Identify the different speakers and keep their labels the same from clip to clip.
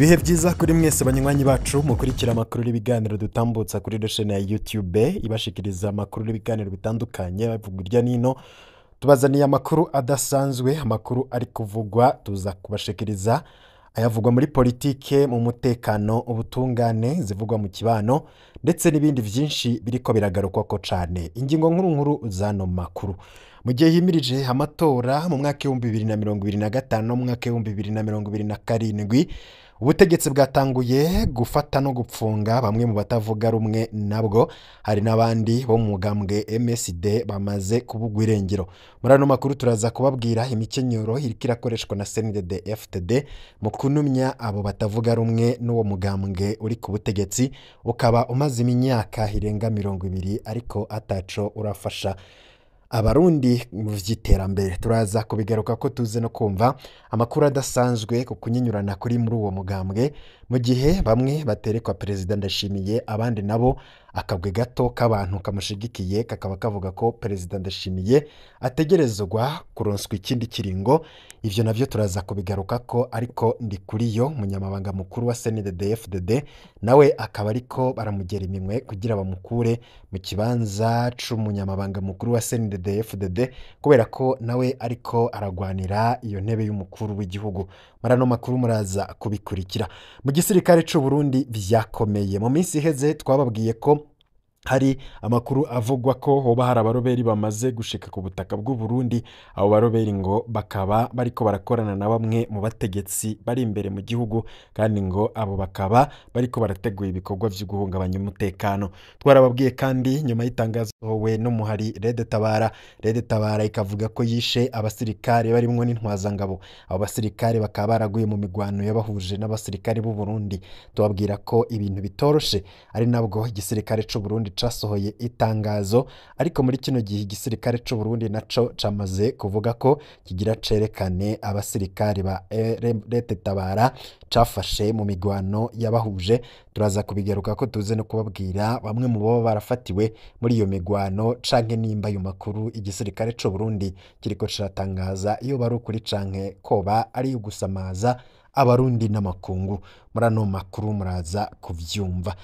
Speaker 1: Ibihe byiza kuri mwese banywanyi bacu mukurikira amakuru n'ibiganiro dutambutsa kuri chaîne ya YouTube ibashikiriza amakuru n'ibiganiro bitandukanye bavuga irya nino. Tubazaniye amakuru adasanzwe, amakuru ari kuvugwa, tuza kubashikiriza ayavugwa muri politike, mu mutekano, ubutungane, zivugwa mu kibano ndetse n'ibindi byinshi biriko biragarukwako cane. Ingingo nkuru nkuru zano makuru: mu gihe himirije amatora mu mwaka 2025 no mu mwaka 2027, ubutegetsi bwatanguye gufata no gupfunga bamwe mu batavuga rumwe nabwo. Hari n'abandi bo mu mugambwe MSD bamaze kubugwa irengero. Muri ano makuru turaza kubabwira imikenyero iriko irakoreshwa na CNDD FDD mu kunumya abo batavuga rumwe n'uwo mugambwe uri ku butegetsi, ukaba umaze imyaka irenga 20 ariko ataco urafasha Abarundi mu vy'iterambere. Turaza kubigaruka ko tuze no kumva amakuru adasanzwe ku kunyinyurana kuri muri uwo mugambwe, mu gihe bamwe baterekwa Perezida Ndashimiye, abandi nabo akabwe gato k'abantu kamushigikiye kakaba kavuga ko Perezida Ndashimiye ategerezwa kuronswa ikindi kiringo. Ivyo navyo turaza kubigaruka ko, ariko Ndikuriyo, munyamabanga mukuru wa CNDD FDD, nawe akaba ariko baramugera iminwe kugira bamukure mu kibanza c'umunyamabanga mukuru wa CNDD FDD, kubera ko nawe ariko aragwanira iyo ntebe y'umukuru w'igihugu. Muri ano makuru muraza kubikurikira. Mu gisirikare c'u Burundi vyakomeye. Mu minsi iheze twababwiye ko hari amakuru avugwa ko hoba hari abaroberi bamaze gushika ku butaka bw'u Burundi. Abo baroberi ngo bakaba bariko barakorana na bamwe mu bategetsi bari imbere mu gihugu, kandi ngo abo bakaba bariko barategura ibikorwa vyo guhungabanya umutekano. Twarababwiye kandi nyuma y'itangazo we n'umuhari Red Tabara, Red Tabara ikavuga ko yishe abasirikare barimwo n'intwazangabo. Abo basirikare bakaba baraguye mu migwano yabahuje n'abasirikare b'u Burundi. Tubabwira ko ibintu bitoroshe, ari nabwo igisirikare c'u Burundi casohoye itangazo. Ariko muri kino gihe igisirikare c'u Burundi naco camaze kuvuga ko kigira cerekane abasirikare ba Red Tabara cafashe mu migwano yabahuje. Turaza kubigaruka ko tuze no kubabwira bamwe mu baba barafatiwe muri iyo migwano, canke nimba ayo makuru igisirikare c'u Burundi kiriko ciratangaza iyo bari ukuri canke koba ari ugusamaza Abarundi n'amakungu. Muri ano makuru muraza kuvyumva.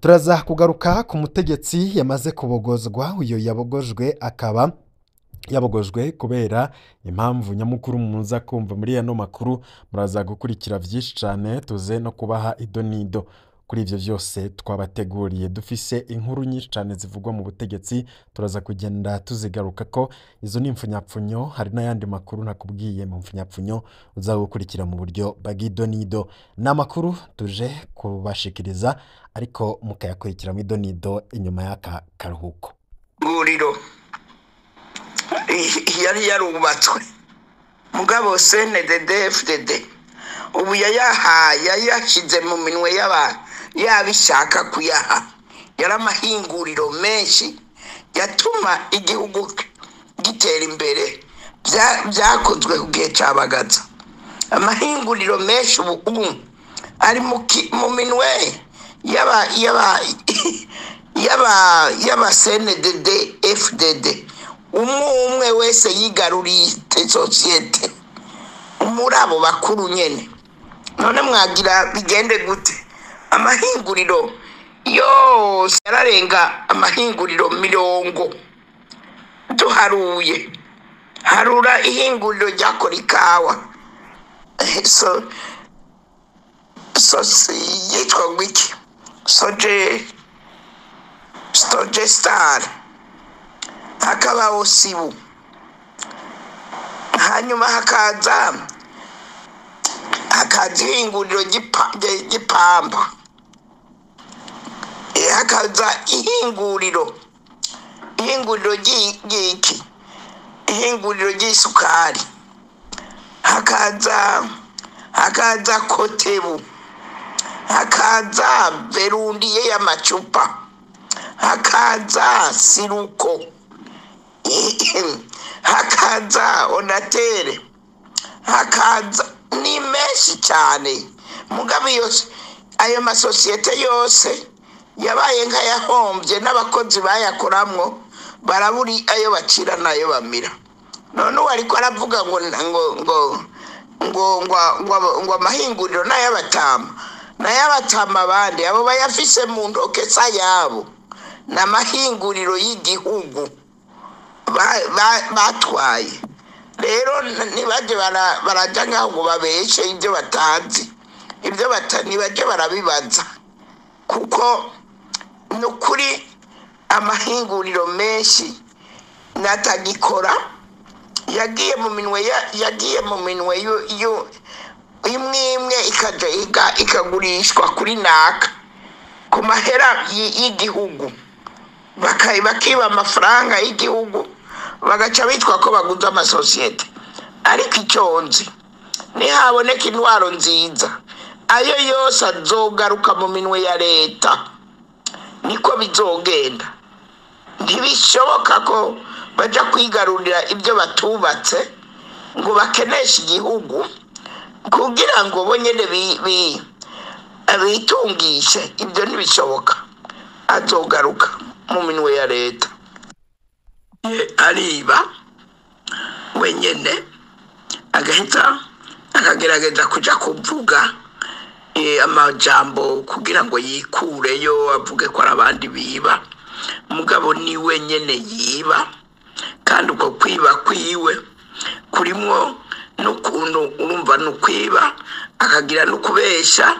Speaker 1: Turaza kugaruka ku mutegetsi yamaze kubogozwa. Uyo yabogojwe akaba yabogojwe kubera impamvu nyamukuru muza kumva muri ano makuru. Muraza gukurikira vyinshi cane, tuze no kubaha idonido kuri ivyo vyose twabateguriye. Dufise inkuru nyinshi cane zivugwa mu butegetsi, turaza kugenda tuzigaruka ko izo ni impfunyapfunyo. Hari n'ayandi makuru nakubwiye mu mpfunyapfunyo uza gukurikira mu buryo bw'idonido. Ni amakuru tuje kubashikiriza, ariko mukayakurikira mu idonido inyuma y'aka karuhuko.
Speaker 2: Nguriro yari yarubatswe, mugabo CNDD FDD ubu yayahaye, yayashyize mu minwe y'abantu yabishaka kuyaha. Yari amahinguriro menshi yatuma igihugu gitera imbere. Byakozwe ku gihe cya Bagaza. Amahinguriro menshi ubu ari mu minwe y'aba y'aba y'aba y'aba CNDD FDD. Umwe umwe wese yigaruriye sosiyete muri abo bakuru nyene. None mwagira bigende gute? Amahinguriro yose yararenga amahinguriro 40 duharuye. Harura ihinguriro ryakora ikawa, so so yitwa ngwiki, Soje Star, hakaba Osibu, hanyuma hakaza ihinguriro ry'ipamba, hakaza ihinguriro ry'iki, ihinguriro ry'isukari, hakaza Kotebu, hakaza Berundiye y'amacupa, hakaza Siruko, hakaza Onatere, hakaza ni menshi cyane. Mugabo yose ayo masosiyete yose yabaye nk'ayahombye, n'abakozi bayakoramwo baraburi ayo bacira n'ayo bamira. None uwo ariko aravuga ngo ngo ngo Ngo ngo ngo ngo amahinguriro n'ay'abatama, n'ay'abatama abandi abo bayafise mu ntoke yabo, ni amahinguriro y'igihugu batwaye. Rero ntibajye barajya nkaho ngo babeshe ibyo batazi, ibyo ntibajye barabibaza, kuko ni ukuri amahinguriro menshi natagikora yagiye mu minwe yagiye mu minwe imwe imwe ikaja ikagurishwa kuri naka ku mahera y'igihugu, bakiba amafaranga y'igihugu, bagaca bitwa ko baguze amasosiyete. Ariko icyo nzi, nihaboneka intwaro nziza, ayo yose azogaruka mu minwe ya leta, niko bizogenda. Ntibishoboka ko bajya kwigarurira ibyo batubatse ngo bakeneshe igihugu kugira ngo bo nyine bitungishe. Ibyo ntibishoboka, azogaruka mu minwe ya leta. Ariba wenyine, agahita akagerageza kuja kuvuga amajambo kugira ngo yikureyo, avuge ko ari abandi biba, mugabo ni wenyine yiba. Kandi uko kwiba kwiwe kurimwo n'ukuntu urumva ni ukwiba, akagira no kubesha,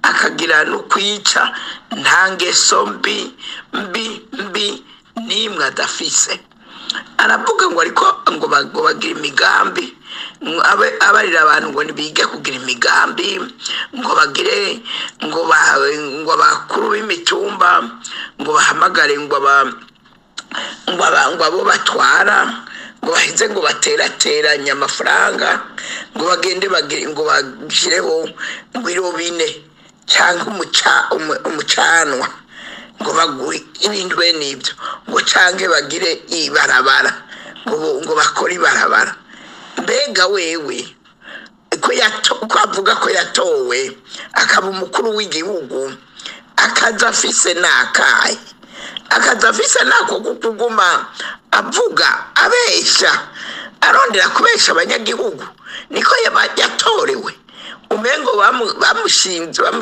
Speaker 2: akagira no kwica. Nta ngeso mbi mbi mbi n'imwe adafise. Aravuga ngo ariko ngo bagire imigambi, ngo abarira abantu ngo ntibige kugira imigambi, ngo bagire ngo abakuru b'imitumba ngo bahamagare ngo abo batwara ngo baheze ngo baterateranye amafaranga, ngo bagende bagire ngo bashyireho ngo irobine cyangwa umucanwa, ngo bagure ibintu bene ibyo, ngo canke bagire ibarabara, ngo bakore ibarabara. Mbega wewe ko avuga ko yatowe akaba umukuru w'igihugu, akaza afise n'akahe? Akaza afise nako ko kuguma avuga abesha, arondera kubesha abanyagihugu? Niko yatorewe? Umengo bamushinzemo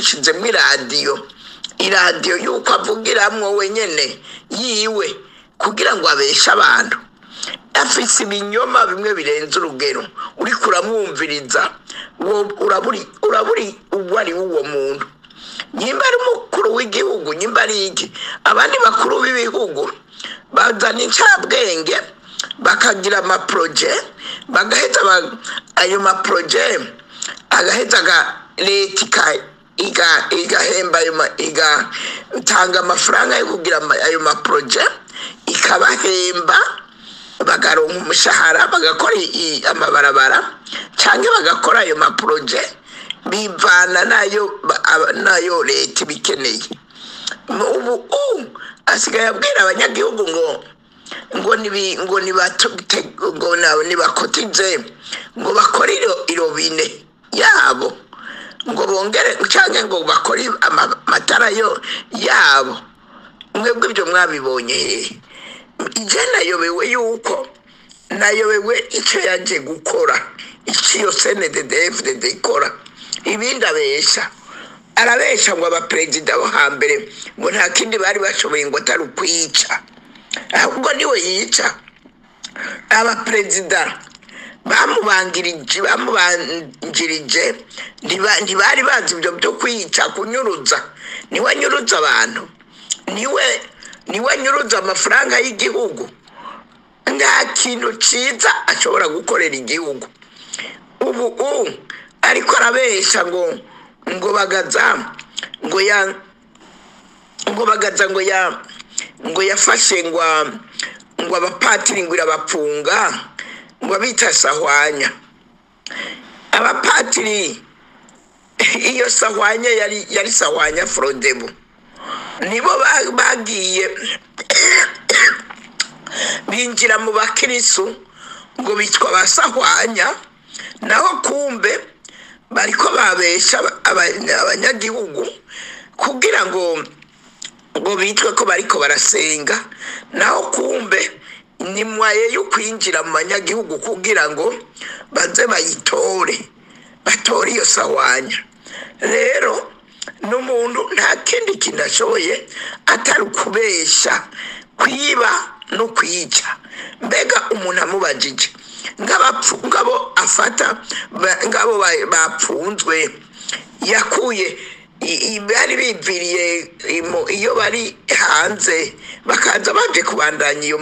Speaker 2: iradiyo y'uko avugiramwo wenyene yiwe kugira ngo abeshe abantu. Afise ibinyoma bimwe birenze urugero, uriko uramwumviriza uraburi uwo ari uwo muntu, nyimba ari umukuru w'igihugu, nyimba ari iki. Abandi bakuru b'ibihugu bazana incabwenge, bakagira amaproje, bagaheza ayo maproje agaheza leta igahemba igatanga amafaranga yo kugira ayo maproje, ikabahemba, bagaronka umushahara, bagakora amabarabara cyangwa bagakora ayo maproje, bivana nayo leta ibikeneye. Ubu asigaye abwira abanyagihugu ngo nibakotize ngo bakore irobine yabo, ngo bongere cyangwa ngo bakore amatara yo yabo. Mwebwe ibyo mwabibonye hehe? Ije nayobewe yuko nayobewe icyo yaje gukora, icyo iyo CNDD-FDD ikora. Ibindi abesha, arabesha ngo abaperezida bo hambere ngo nta kindi bari bashoboye ngo atari ukwica. Ahubwo niwe yica. Abaperezida bamubanjirije ntibari bazi ibyo byo kwica, kunyuruza. Niwe anyuruza abantu, niwe anyuruza amafaranga y'igihugu. Nta kintu cyiza ashobora gukorera igihugu. Ubu ariko arabesha ngo bagaza ngo ya ngo bagaza ngo ya ngo yafashe ngo abapatiri ngo irabapfunga, ngo abita sahwanya. Abapatiri iyo sahwanya yari sahwanya Frodebu, nibo bagiye binjira mu bakirisu ngo bitwa basahwanya, naho kumbe bariko babesha abanyagihugu kugira ngo bitwe ko bariko barasenga, naho kumbe ni mwaye yo kwinjira mu banyagihugu kugira ngo baze bayitore. Batora iyo sawanya rero, n'umuntu nta kindi kintu ashoboye atari ukubesha, kwiba no kwica. Mbega umuntu amubajije ngabo afata ngabo bapfunzwe yakuye bari biviriye iyo bari hanze, bakaza baje kubandanya iyo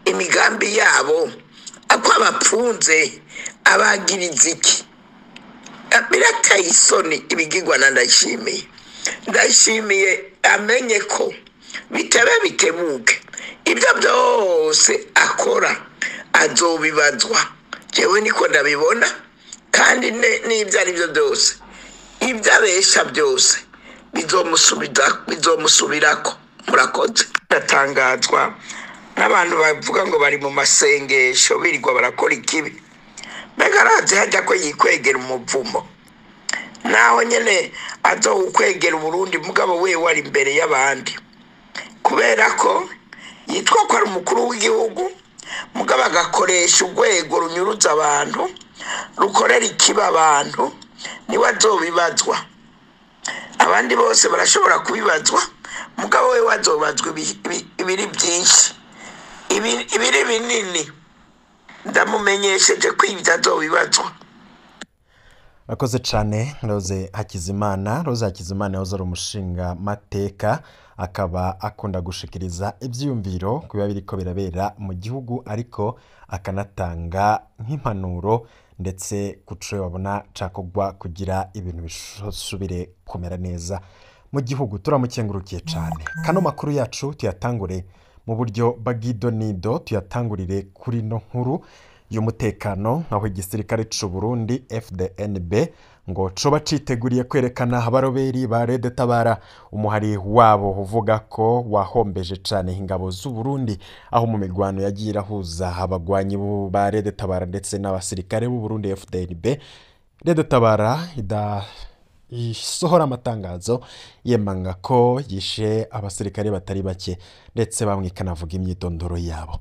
Speaker 2: imigambi yabo, ako abapfunze abagiriza iki? Birateye isoni ibigirwa na Ndayishimiye. Ndayishimiye amenye ko bitebe bitebuke, ibyo byose akora azobibazwa. Jewe niko ndabibona, kandi n'ibyo ari byo byose, ibyo abesha byose bizomusubirako. Murakoze. Ndatangazwa n'abantu bavuga ngo bari mu masengesho, birirwa barakora ikibi. Mbega arazi hajya ko yikwegera umuvumo, naho nyene azowukwegera Uburundi, mugabo wewe ari imbere y'abandi, kubera ko yitwa ko ari umukuru w'igihugu, mugabo agakoresha urwego runyuruza abantu, rukorera ikibi abantu, niwe azobibazwa. Abandi bose barashobora kubibazwa, mugabo wewe azobazwa ibiri byinshi, ibiri binini. Ndamumenyesheje ko ibyo azobibazwa.
Speaker 1: Rakoze cyane Rose Hakizimana. Rose Hakizimana yahoze ari umushinga mateka, akaba akunda gushikiriza ibyiyumviro ku biba biriko birabera mu gihugu, ariko akanatanga nk'impanuro ndetse kuco babona cakogwa kugira ibintu bisubire kumera neza mu gihugu. Turamukengurukiye cyane. Kano makuru yacu tuyatangure mu buryo bw'idonido, tuyatangurire kuri no nkuru y'umutekano, aho igisirikare c'u Burundi FDNB ngo coba citeguriye kwerekana abaroberi ba Red Tabara, umuhari wabo uvuga ko wahombeje cane ingabo z'u Burundi, aho mu mirwano yagiye irahuza abagwanyi ba Red Tabara ndetse n'abasirikare b'u Burundi FDNB. Red Tabara ida isohora amatangazo yemanga ko yishe abasirikare batari bake, ndetse bamwe ikanavuga imyidondoro yabo.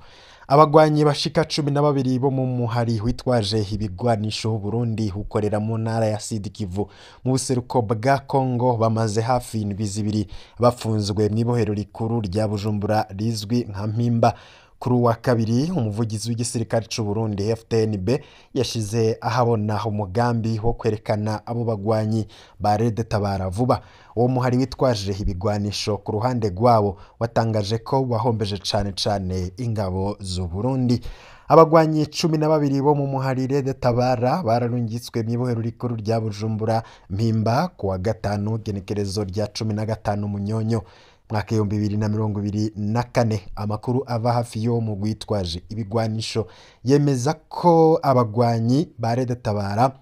Speaker 1: Abagwanyi bashika 12 bo mu muhari witwaje ibigwanisho w'u Burundi ukorera mu ntara ya Sud Kivu mu buseruko bwa Kongo bamaze hafi indwi 2 bafunzwe mw'ibohero rikuru rya Bujumbura rizwi nka Mpimba. Kuri uwa kabiri, umuvugizi w'igisirikare c'u Burundi FDNB yashize ahabona umugambi wo kwerekana abo bagwanyi ba Red Tabara vuba. Uwo muhari witwaje ibigwanisho ku ruhande rwabo watangaje ko wahombeje cane cane ingabo z'u Burundi. Abagwanyi 12 bo mu muhari Red Tabara bararungitswe mw'ibohero rikuru rya Bujumbura Mpimba kuwa gatanu genekerezo rya 15 Munyonyo mwaka 2024. Amakuru ava hafi yo mu gwitwaje ibigwanisho yemeza ko abagwanyi ba Red Tabara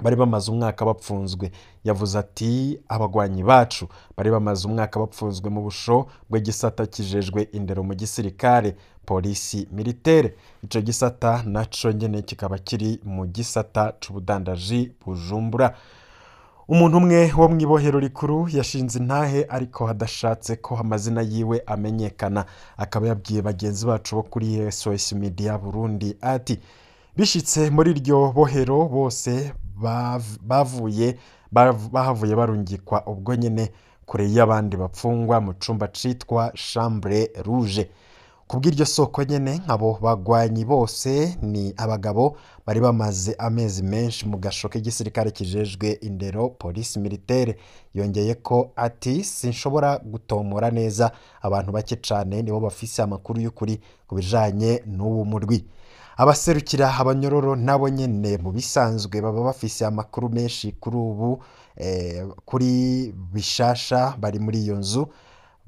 Speaker 1: bari bamaze umwaka bapfunzwe. Yavuze ati abagwanyi bacu bari bamaze umwaka bapfunzwe mu busho bw'igisata kijejwe indero mu gisirikare polisi militaire. Ico gisata naco nyene kikaba kiri mu gisata c'ubudandaji Bujumbura. Umuntu umwe wo mw'ibohero rikuru yashinze intahe, ariko hadashatse ko amazina yiwe amenyekana, akaba yabwiye bagenzi bacu bo kuri SOS Media Burundi ati bishitse muri iryo bohero bose bahavuye barungikwa ubwo nyene kure y'abandi bapfungwa mu cumba citwa Chambre Rouge. Kubw'iryo soko nyene, abo bagwanyi bose ni abagabo bari bamaze amezi menshi mu gasho k'igisirikare kijejwe indero polisi militaire. Yongeye ko ati sinshobora gutomora neza, abantu bake cane nibo bafise amakuru y'ukuri ku bijanye n'uwo murwi. Abaserukira abanyororo nabo nyene mu bisanzwe baba bafise amakuru menshi kuri ubu, kuri bishasha bari muri iyo nzu,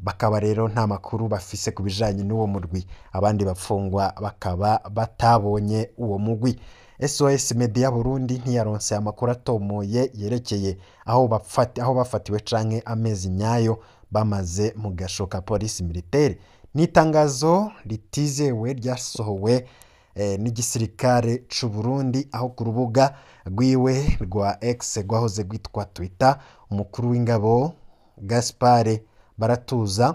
Speaker 1: bakaba rero nta makuru bafise ku bijanye n'uwo murwi. Abandi bapfungwa bakaba batabonye uwo mugwi. SOS Media Burundi ntiyaronse amakuru atomoye yerekeye aho bafatiwe canke amezi nyayo bamaze mu gasho ka polisi militaire. Ni itangazo ritizewe ryasohowe n'igisirikare c'u Burundi, aho ku rubuga rwiwe rwa X rwahoze rwitwa Twitter, umukuru w'ingabo Gaspard Baratuza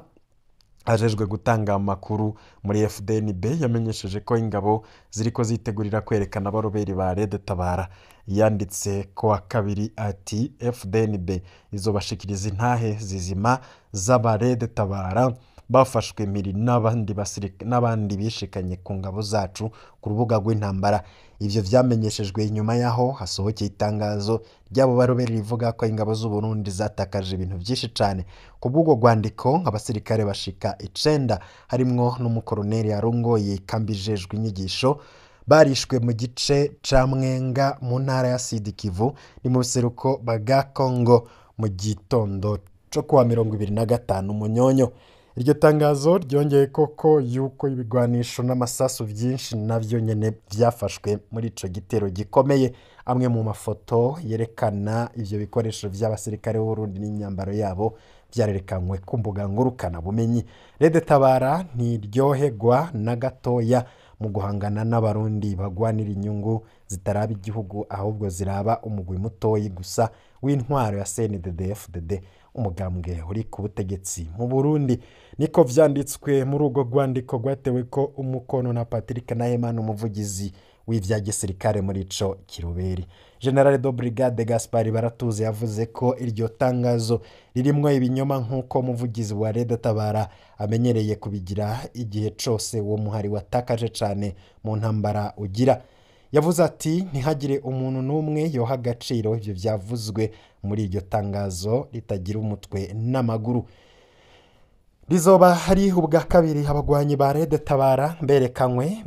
Speaker 1: Ajejwe gutanga amakuru muri FDNB yamenyesheje ko ingabo ziriko zitegurira kwerekana abaroberi ba Red Tabara. Yanditse ko wa kabiri ati FDNB izobashikiriza intahe zizima z'aba Red Tabara bafashwe mpiri n'abandi bishikanye ku ngabo zacu ku rubuga rw'intambara. Ivyo vyamenyeshejwe inyuma yaho hasohokeye itangazo ry'abo baroberi rivuga ko ingabo z'u Burundi zatakaje ibintu vyinshi cane. Ku bw'ubwo rwandiko, abasirikare bashika 9 harimwo n'umukoroneri yarongoye ikambi ijejwe inyigisho barishwe mu gice ca Mwenga mu ntara ya Sud Kivu ni mu buseruko bwa Congo mu gitondo co kuwa 25 Munyonyo. Iryo tangazo ryongeye koko yuko ibigwanisho n'amasasu vyinshi navyo nyene vyafashwe muri ico gitero gikomeye. Amwe mu mafoto yerekana ivyo bikoresho vy'abasirikare b'u Burundi n'imyambaro yabo vyarerekanywe ku mbuga ngurukana bumenyi. Red Tabara ntiryoherwa na gatoya mu guhangana n'abarundi bagwanira inyungu zitaraba igihugu ahubwo ziraba umugwi mutoyi gusa w'intwaro ya CNDD-FDD, umugambwe uri ku butegetsi mu Burundi. Niko vyanditswe muri urwo rwandiko rwatewe ko umukono na Patrick Nahimana, umuvugizi w'ivya gisirikare muri ico kiroberi. General de Brigade Gaspard Baratuze yavuze ko iryo tangazo ririmwo ibinyoma nk'uko umuvugizi wa Red Tabara amenyereye kubigira igihe cose uwo muhari watakaje cane mu ntambara ugira. Yavuze ati ntihagire umuntu n'umwe yoha agaciro ivyo vyavuzwe muri iryo tangazo ritagira umutwe n'amaguru. Rizoba hari ubwa kabiri abagwanyi ba Red Tabara berekanywe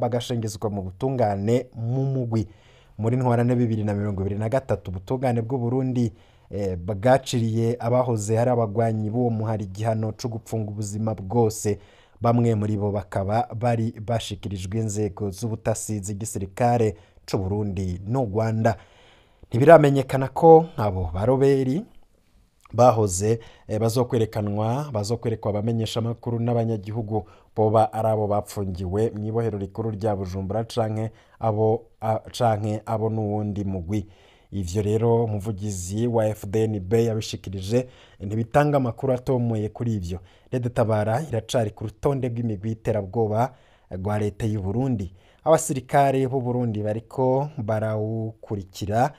Speaker 1: bagashengezwa mu butungane mu mugwi. Muri ntwarane 2023 ubutungane bw'u Burundi bwaciriye abahoze hari abagwanyi b'uwo muhari igihano co gupfunga ubuzima bwose. Bamwe muri bo bakaba bari bashikirijwe inzego z'ubutasi z'igisirikare c'u Burundi n'u Rwanda. Ntibiramenyekana ko abo baroberi bahoze bazokwerekwa abamenyesha amakuru n'abanyagihugu boba ari abo bapfungiwe mw'ibohero rikuru rya Bujumbura canke abo n'uwundi mugwi. Ivyo rero umuvugizi wa FDNB yabishikirije ntibitanga amakuru atomoye kuri ivyo. Red Tabara iracari ku rutonde rw'imigwi y'iterabwoba rwa leta y'u Burundi. Abasirikare b'u Burundi bariko barawukurikira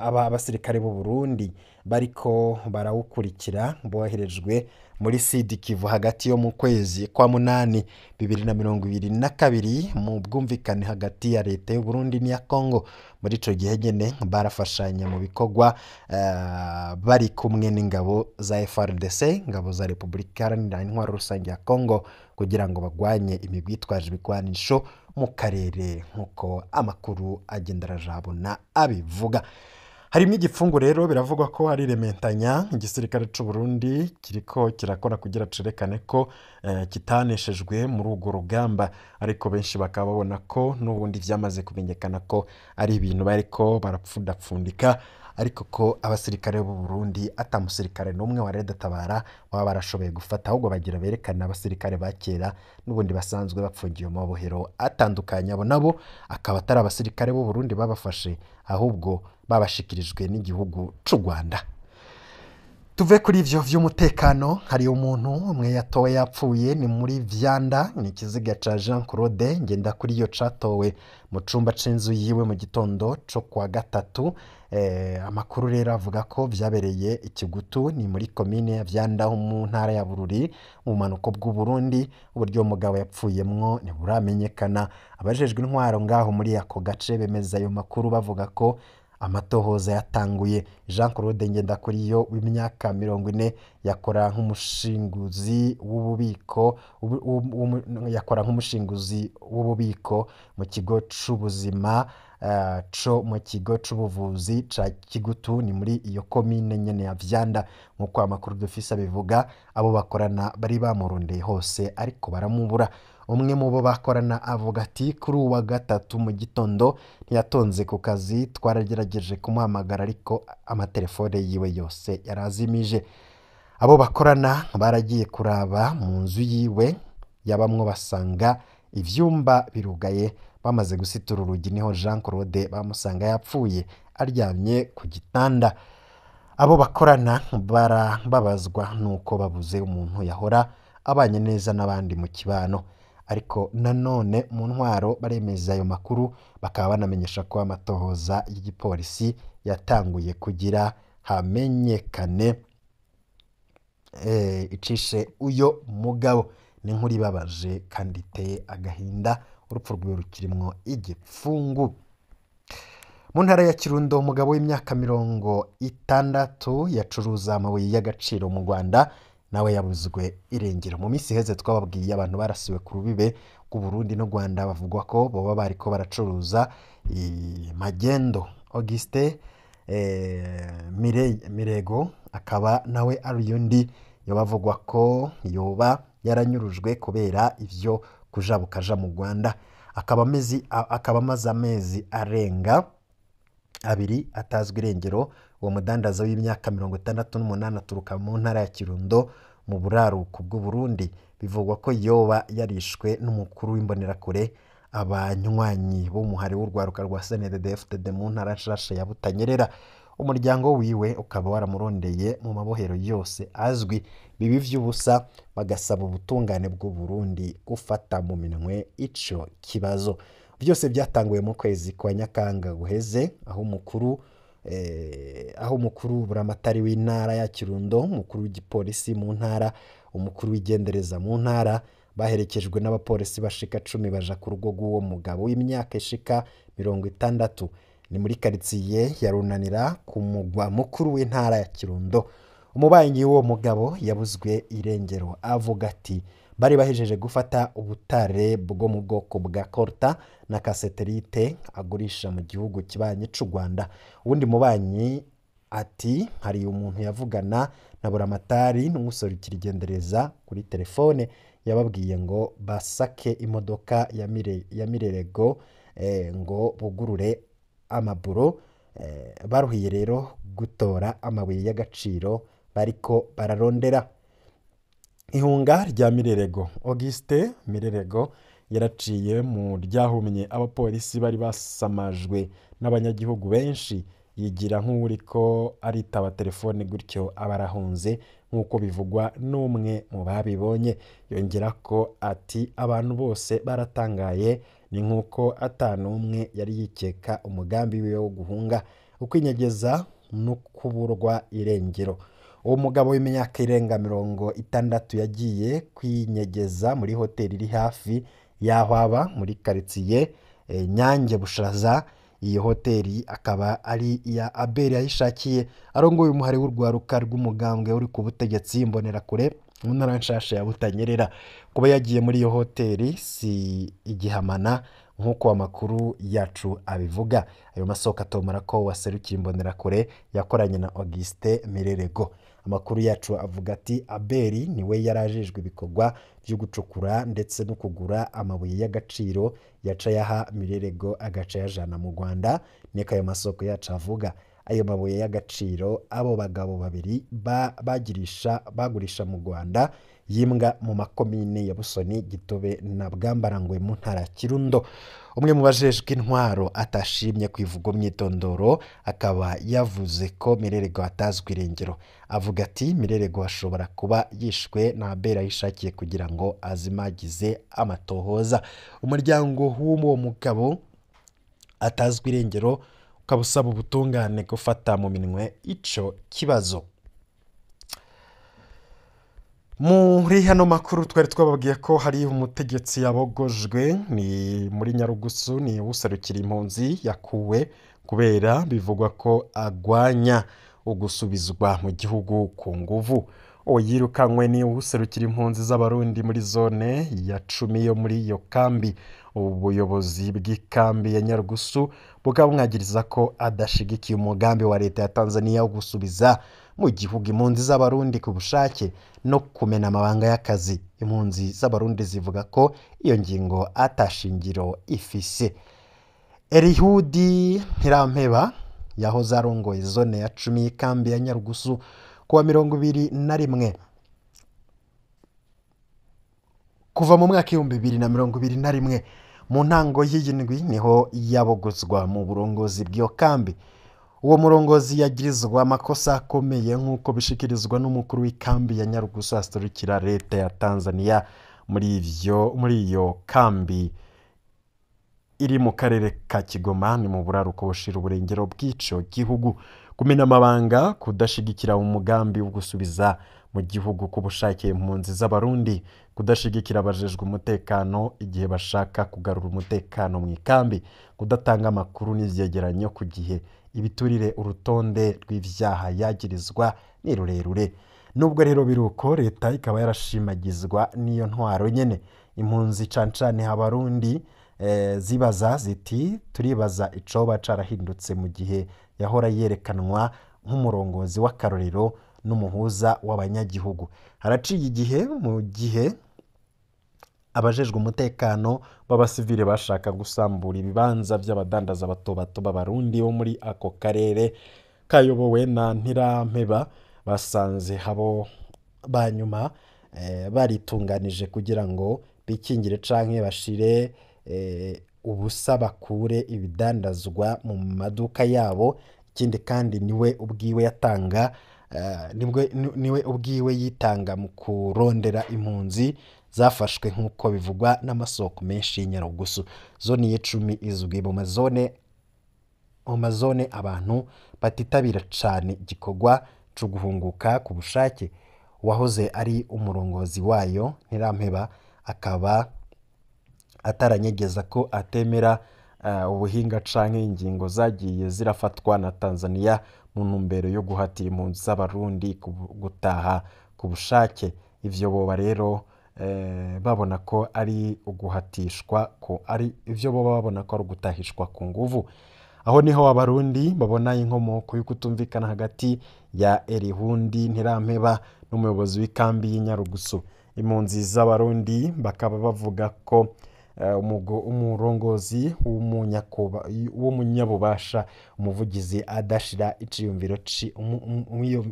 Speaker 1: abasirikare b'u Burundi bariko barawukurikira boherejwe muri Sud Kivu hagati yo mu kwezi kwa 8 2022 mu bwumvikane hagati ya leta y'u Burundi n'iya Congo. Muri ico gihe nyene barafashanya mu bikorwa bari kumwe n'ingabo za FARDC, ingabo za Republika Iharanira Intwaro Rusange ya Congo, kugira ngo bagwanye imigwi yitwaje ibigwanisho mu karere nk'uko amakuru agenda arajabona abivuga. Harimo igipfungu rero biravugwa ko ari rementanya igisirikare c'u Burundi kiriko kirakora kugira cerekane ko kitaneshejwe muri urwo rugamba, ariko benshi bakaba babona ko n'ubundi vyamaze kumenyekana ko ari ibintu bariko barapfundapfundika, ariko ko abasirikare b'u Burundi ata musirikare n'umwe wa Red Tabara baba barashoboye gufata, ahubwo bagira berekana abasirikare ba kera n'ubundi basanzwe bapfungiwe mu mabohero atandukanye. Abo nabo akaba atari abasirikare b'u Burundi babafashe, ahubwo babashikirijwe n'igihugu c'u Rwanda. Tuve kuri ivyo vy'umutekano, hari umuntu umwe yatowe yapfuye ni muri Vyanda, ni ikiziga ca Jean Claude Ngendakuriyo catowe mu cumba c'inzu yiwe mu gitondo co kwa gatatu. Amakuru rero avuga ko vyabereye Ikigutu, ni muri komine ya Vyanda mu ntara ya Bururi mu bumanuko bw'u Burundi. Uburyo umugabo yapfuyemwo ntiburamenyekana. Abajejwe intwaro ngaho muri ako gace bemeza ayo makuru bavuga ko amatohoza yatanguye. Jean Claude Ngendakuriyo w'imyaka 40 yakora nk'umushinguzi w'ububiko yakora nk'umushinguzi w'ububiko mu kigo c'ubuzima co mu kigo c'ubuvuzi ca Kigutu, ni muri iyo komine nyene ya Vyanda. Nk'uko amakuru dufise abivuga, abo bakorana bari bamurondeye hose ariko baramubura. Umwe mu bo bakorana avuga ati kuri uwa gatatu mu gitondo ntiyatonze ku kazi, twaragerageje kumuhamagara ariko amatelefone yiwe yose yarazimije. Abo bakorana baragiye kuraba mu nzu yiwe yabamwo basanga ivyumba birugaye. Bamaze gusitura urugi niho Jean Claude bamusanga yapfuye aryamye ku gitanda. Abo bakorana barababazwa nuko babuze umuntu yahora abanye neza n'abandi mu kibano. Ariko nanone mu ntwaro baremeza ayo makuru, bakaba banamenyesha ko amatohoza y'igipolisi yatanguye kugira hamenyekane icishe uyo mugabo. Ni inkuru ibabaje kandi iteye agahinda, urupfu rwiwe rukirimwo igipfungu. Mu ntara ya Kirundo, umugabo w'imyaka 60 yacuruza amabuye y'agaciro mu Rwanda nawe yabuzwe irengero. Mu minsi iheze twababwiye abantu barasiwe ku rubibe rw'u Burundi n'u Rwanda bavugwa ko boba bariko baracuruza magendo. Auguste Mirego akaba nawe ari undi yoba avugwa ko yoba yaranyurujwe kubera ivyo kujabukaja mu Rwanda. Akaba amaze amezi arenga 2 atazwi irengero. Uwo mudandaza w'imyaka 68 aturuka mu ntara ya Kirundo mu buraruko bw'u Burundi. Bivugwa ko yoba yarishwe n'umukuru w'imbonerakure, abanywanyi b'umuhari w'urwaruka rwa CNDD-FDD mu ntara nshasha ya Butanyerera. Umuryango wiwe ukaba waramurondeye mu mabohero yose azwi bibi vy'ubusa, bagasaba ubutungane bw'u Burundi gufata mu minwe ico kibazo. Byose byatanguye mu kwezi kwa Nyakanga guheze, aho umukuru buramatari w'intara ya Kirundo, umukuru w'igipolisi mu ntara, umukuru w'igendereza mu ntara baherekejwe n'abapolisi bashika 10 baja ku rugo rw'uwo mugabo w'imyaka ishika 60. Ni muri karitsiye ya Runanira ku mugwa mukuru w'intara ya Kirundo. Umubanyi w'uwo mugabo yabuzwe irengero avuga ati bari bahejeje gufata ubutare bwo mu bwoko bwa Korta na kaseterite agurisha mu gihugu kibanyi c'u Rwanda. Uwundi mubanyi ati hari umuntu yavugana na buramatari n'umuserukira igendereza kuri telefone, yababwiye ngo basake imodoka ya Mirerego ngo bugurure amaburo. Baruhiye rero gutora amabuye y'agaciro bariko bararondera. Ihunga rya Mirerego. Auguste Mirerego yaraciye mu ryahumye abapolisi bari basamajwe n'abanyagihugu benshi, yigira nk'uriko aritaba telefone gutyo abarahunze, nk'uko bivugwa n'umwe mu babibonye. Yongera ko ati abantu bose baratangaye, ni nk'uko atanumwe yari yikeka umugambi wiwe wo guhunga, ukwinyegeza no kuburwa irengero. Uwo mugabo w'imyaka irenga 60 yagiye kwinyegeza muri hoteli iri hafi y'aho aba muri karitsiye Nyange Bushaza. Iyo hoteli akaba ari iya Abel yayishakiye, arongoye umuhari w'urwaruka rw'umugambwe uri ku butegetsi Imbonerakure mu ntara nshasha ya Butanyerera. Kuba yagiye muri iyo hoteli si igihamana nk'uko amakuru yacu abivuga. Ayo masoko atomora ko waserukiye Imbonerakure yakoranye na Auguste Mirerego. Amakuru yacu avuga ati Abeli niwe yarajejwe ibikorwa byo gucukura ndetse no kugura amabuye y'agaciro yaca yaha Mirerego agaca yajana mu Rwanda. Niko ayo masoko yacu avuga. Ayo mabuye y'agaciro abo bagabo babiri bagurisha mu Rwanda yimbwa mu makomine ya Busoni, Gitobe na Bwambarangwe mu ntara ya Kirundo. Umwe mu bajejwe intwaro atashimye kwivuga umwitondoro akaba yavuze ko Mirerego atazwi irengero. Avuga ati Mirerego ashobora kuba yishwe na Abel ayishakiye kugira ngo azimagize amatohoza. Umuryango w'uwo mugabo atazwi irengero ukaba usaba ubutungane gufata mu minwe ico kibazo. Muri hano makuru twari twababwiye ko hari umutegetsi yabogojwe ni muri Nyarugusu, ni userukira impunzi yakuwe kubera bivugwa ko agwanya ugusubizwa mu gihugu ku nguvu. Uwo yirukanywe ni userukira impunzi z'Abarundi muri zone ya 10 yo muri iyo kambi. Ubuyobozi bw'ikambi ya Nyarugusu bukaba bumwagiriza ko adashigikiye umugambi wa leta ya Tanzania wo gusubiza mu gihugu impunzi z'Abarundi ku bushake no kumena amabanga y'akazi. Impunzi z'Abarundi zivuga ko iyo ngingo atashingiro ifise. Erihudi Ntirampeba yahoze arongoye zone ya 10 y'ikambi ya Nyarugusu kuwa 21 kuva mu mwaka 2021 mu ntango y'indwi niho yabogozwa mu burongozi bw'iyo kambi. Uwo murongozi yagirizwa amakosa akomeye nk'uko bishikirizwa n'umukuru w'ikambi ya Nyarugusu aserukira leta ya Tanzania muri iyo kambi iri mu karere ka Kigoma, ni mu buraruko bushira uburengero bw'ico gihugu. Kumena amabanga, kudashigikira umugambi wo gusubiza mu gihugu ku bushake impunzi z'Abarundi, kudashigikira abajejwe umutekano igihe bashaka kugarura umutekano mu ikambi, kudatanga amakuru n'ivyegeranyo ku gihe, ibiturire. Urutonde rw'ivyaha yagirizwa ni rurerure. Nubwo rero biruko, leta ikaba yarashimagizwa n'iyo ntwaro nyene. Impunzi cane cane Abarundi zibaza ziti: turibaza icoba carahindutse mu gihe yahora yerekanwa nk'umurongozi w'akarorero n'umuhuza w'abanyagihugu. Haraciye igihe mu gihe abajejwe umutekano b'abasivile bashaka gusambura ibibanza by'abadandaza bato bato b'Abarundi bo muri ako karere kayobowe na Ntirampeba, basanze abo banyuma baritunganije kugira ngo bikingire canke bashire ubusa bakure ibidandazwa mu maduka yabo. Ikindi kandi, niwe ubwiwe yatanga niwe ubwiwe yitanga mu kurondera impunzi zafashwe, nk'uko bivugwa n'amasoko menshi y'Inyarugusu. Zone y'icumi izwi mu mazone abantu batitabira cane igikorwa co guhunguka ku bushake. Uwahoze ari umurongozi wayo Ntirampeba akaba ataranyegeza ko atemera ubuhinga canke ingingo zagiye zirafatwa na Tanzania mu ntumbero yo guhatira impunzi z'Abarundi gutaha ku bushake. Ivyo boba rero babona ko ari uguhatishwa, ko ari ivyo boba babona ko ari ugutahishwa ku nguvu. Aho niho Abarundi babona inkomoko y'ukutumvikana hagati ya Erihundi Ntirampeba n'umuyobozi w'ikambi y'Inyarugusu. Impunzi z'Abarundi bakaba bavuga ko umurongozi w'umunyabubasha, umuvugizi adashira iciyumviro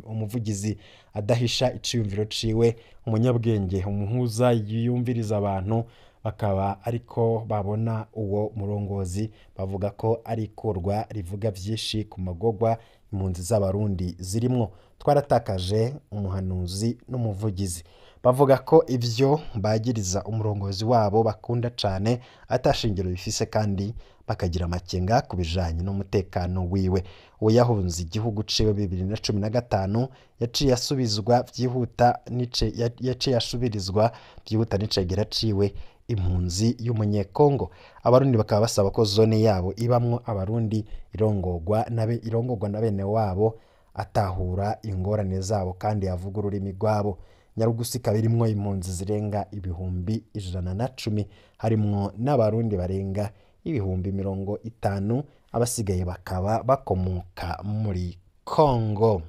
Speaker 1: umuvugizi adahisha iciyumviro ciwe, umunyabwenge, umuhuza yiyumviriza abantu, bakaba ariko babona uwo murongozi. Bavuga ko ari ikurwa rivuga vyinshi ku magorwa impunzi z'Abarundi zirimwo. Twaratakaje umuhanuzi n'umuvugizi. Bavuga ko ivyo bagiriza umurongozi wabo bakunda cane atashingiro bifise, kandi bakagira amakenga ku bijanye n'umutekano wiwe. Uwo yahunze igihugu ciwe 2015 yaciye asubizwa vyihuta nice yaciye asubirizwa vyihuta n'icegera ciwe, impunzi y'Umunyekongo. Abarundi bakaba basaba ko zone yabo ibamwo Abarundi irongorwa na bene wabo atahura ingorane zabo kandi avuga ururimi rwabo. Nyarugusu ikaba irimwo impunzi zirenga 110,000, harimwo n'Abarundi barenga 50,000, abasigaye bakaba bakomoka muri Kongo.